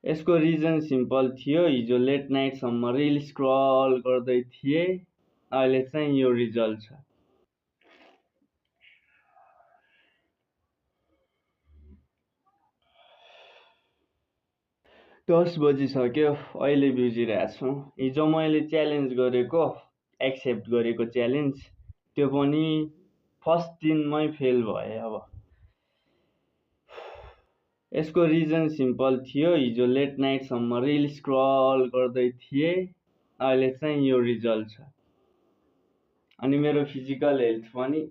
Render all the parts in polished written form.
यसको reason simple थियो। हिजो लेट नाइटसम्म रिल स्क्रल गर्दै थिएँ, अहिले चाहिँ यो रिजल्ट छ। दस बजिसक्यो, अहिले बिउजिरहेको छु। हिजो मैले च्यालेन्ज गरेको, एक्सेप्ट गरेको च्यालेन्ज, त्यो पनि फर्स्ट दिनमै फेल भएँ। अब यसको रिजन सिम्पल थियो। हिजो लेट नाइटसम्म रिल स्क्रल गर्दै थिएँ, अहिले चाहिँ यो रिजल्ट छ। अनि मेरो फिजिकल हेल्थ पनि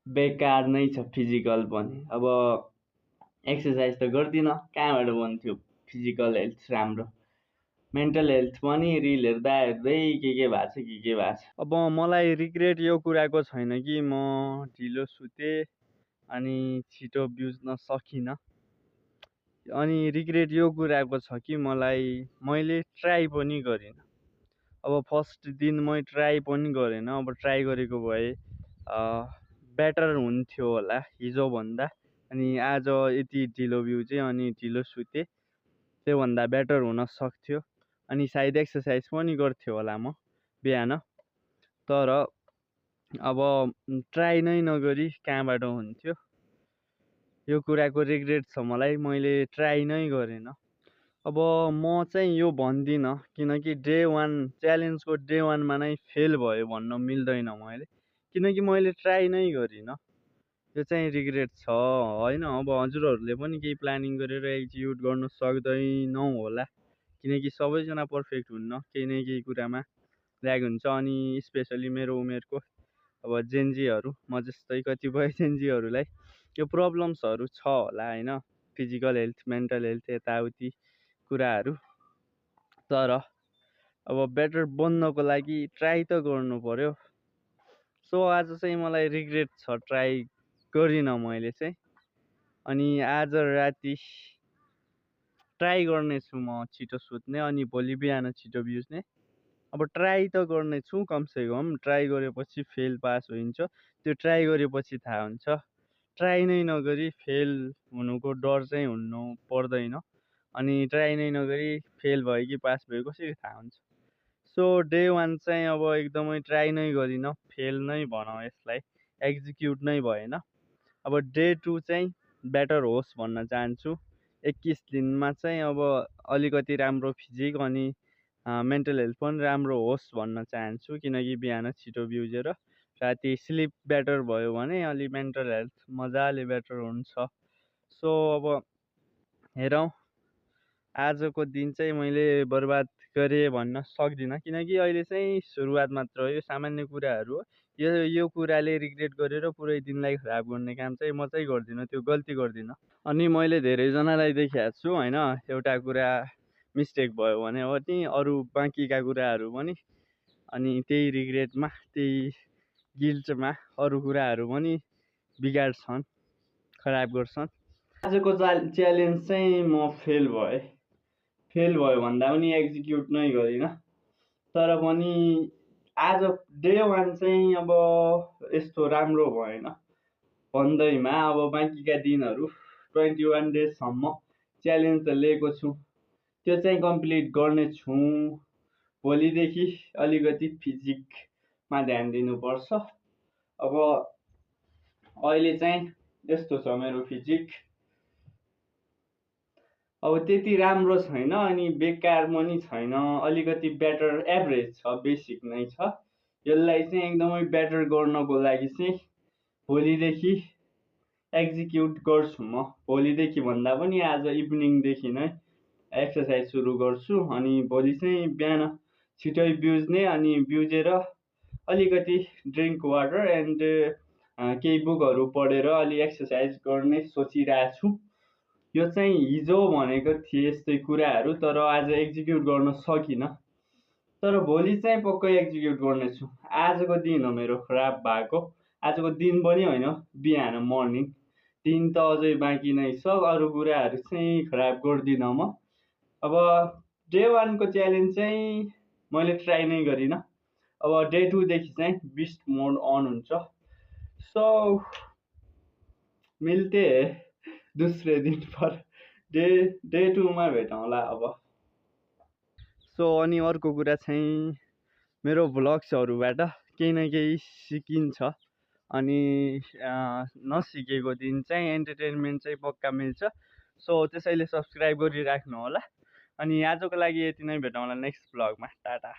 बेकार नै छ। फिजिकल पनि अब एक्सर्साइज त गर्दिनँ, कहाँबाट बन्थ्यो फिजिकल हेल्थ राम्रो। मेन्टल हेल्थ पनि रिल हेर्दा हेर्दै के भएको छ। अब मलाई रिग्रेट यो कुराको छैन कि म ढिलो सुतेँ अनि छिटो बिउज्न सकिनँ। अनि रिग्रेट यो कुराको छ कि मैले ट्राई पनि गरिनँ। अब फर्स्ट दिन मैले ट्राई पनि गरेन। अब ट्राई गरेको भए बेटर हुन्थ्यो होला हिजोभन्दा। अनि आज यति ढिलो बिउजेँ अनि ढिलो सुतेँ, त्योभन्दा बेटर हुन सक्थ्यो। अनि सायद एक्सर्साइज पनि गर्थ्यो होला म बिहान। तर अब ट्राई नै नगरी कहाँबाट हुन्थ्यो। यो कुराको रिग्रेट छ मलाई, मैले ट्राई नै गरेन। अब म चाहिँ यो भन्दिनँ, किनकि च्यालेन्जको डे 1 मा नै फेल भयो भन्न मिल्दैन मैले, किनकि मैले ट्राई नै गरिनँ। यो चाहिँ रिग्रेट छ होइन। अब हजुरहरूले पनि केही प्लानिङ गरेर एक्जिक्युट गर्न सक्दैनौ होला, किनकि सबैजना पर्फेक्ट हुन्न, केही न केही कुरामा ल्याग हुन्छ। अनि स्पेसली मेरो उमेरको अब जेन्जीहरू, म जस्तै कतिपय जेन्जीहरूलाई यो प्रब्लम्सहरू छ होला होइन, फिजिकल हेल्थ, मेन्टल हेल्थ, यताउति कुराहरू। तर अब बेटर बन्नको लागि ट्राई त गर्नु पर्यो। सो आज चाहिँ मलाई रिग्रेट छ, ट्राई गरिनँ मैले चाहिँ। अनि आज राति ट्राई गर्नेछु म छिटो सुत्ने अनि भोलि बिहान छिटो बिउज्ने। अब ट्राई त गर्नेछु, कमसे कम ट्राई गरेपछि फेल पास हुन्छ, त्यो ट्राई गरेपछि थाहा हुन्छ। ट्राई नै नगरी फेल हुनुको डर चाहिँ हुनु पर्दैन। अनि ट्राई नै नगरी फेल भयो कि पास भयो कसरी थाहा हुन्छ। सो डे 1 चाहिँ अब एकदमै ट्राई नै गरिनँ, फेल नै भनौँ यसलाई, एक्जिक्युट नै भएन। अब डे 2 चाहिँ बेटर होस् भन्न चाहन्छु। 21 दिनमा चाहिँ अब अलिकति राम्रो फिजिक अनि मेन्टल हेल्थ पनि राम्रो होस् भन्न चाहन्छु, किनकि बिहान छिटो बिउजेर राति स्लिप बेटर भयो भने अलि मेन्टल हेल्थ मजाले बेटर हुन्छ। सो अब हेरौँ, आजको दिन चाहिँ मैले बर्बाद गरेँ भन्न सक्दिनँ, किनकि अहिले चाहिँ सुरुवात मात्र हो, यो सामान्य कुराहरू हो। यो कुराले रिग्रेट गरेर पुरै दिनलाई खराब गर्ने काम चाहिँ म चाहिँ गर्दिनँ, त्यो गल्ती गर्दिनँ। अनि मैले धेरैजनालाई देखिरहेको छु होइन, एउटा कुरा मिस्टेक भयो भने पनि अरू बाँकीका कुराहरू पनि अनि त्यही रिग्रेटमा, त्यही गिल्टमा अरू कुराहरू पनि बिगाड्छन्, खराब गर्छन्। आजको च्यालेन्ज चाहिँ म फेल भयो भन्दा पनि एक्जिक्युट नै गरिनँ। तर पनि आज डे 1 चाहिँ अब यस्तो राम्रो भएन भन्दैमा अब बाँकीका दिनहरू 21 डेजसम्म च्यालेन्ज त लिएको छु, त्यो चाहिँ कम्प्लिट गर्नेछु। भोलिदेखि अलिकति फिजिकमा ध्यान दिनुपर्छ। अब अहिले चाहिँ यस्तो छ मेरो फिजिक, अब त्यति राम्रो छैन अनि बेकार पनि छैन, अलिकति बेटर, एभरेज छ, बेसिक नै छ। यसलाई चाहिँ एकदमै बेटर गर्नको लागि चाहिँ भोलिदेखि एक्जिक्युट गर्छु म। भोलिदेखि भन्दा पनि आज इभिनिङदेखि नै एक्सर्साइज सुरु गर्छु। अनि भोलि चाहिँ बिहान छिटै बिउज्ने अनि बिउजेर अलिकति ड्रिङ्क वाटर एन्ड केही बुकहरू पढेर अलि एक्सर्साइज गर्ने सोचिरहेको छु। यो चाहिँ हिजो भनेको थिएँ यस्तै कुराहरू, तर आज एक्जिक्युट गर्न सकिनँ। तर भोलि चाहिँ पक्कै एक्जिक्युट गर्नेछु। आजको दिन हो मेरो खराब भएको, आजको दिन पनि होइन, बिहान मर्निङ दिन त अझै बाँकी नै छ। अरू कुराहरू चाहिँ खराब गर्दिनँ म। अब डे 1 को च्यालेन्ज चाहिँ मैले ट्राई नै गरिनँ। अब डे 2 देखि चाहिँ बिस्ट मोड अन हुन्छ। सो मिल्ते हैं दूसरे दिन पर। डे 2मा भेटौँला अब। सो अनि अर्को कुरा चाहिँ मेरो भ्लग्सहरूबाट केही न केही सिकिन्छ अनि नसिकेको दिन चाहिँ एन्टरटेनमेन्ट चाहिँ पक्का मिल्छ। सो त्यसैले सब्सक्राइब गरिराख्नु होला अनि आजको लागि यति नै, भेटौँला नेक्स्ट भ्लगमा। टाटा।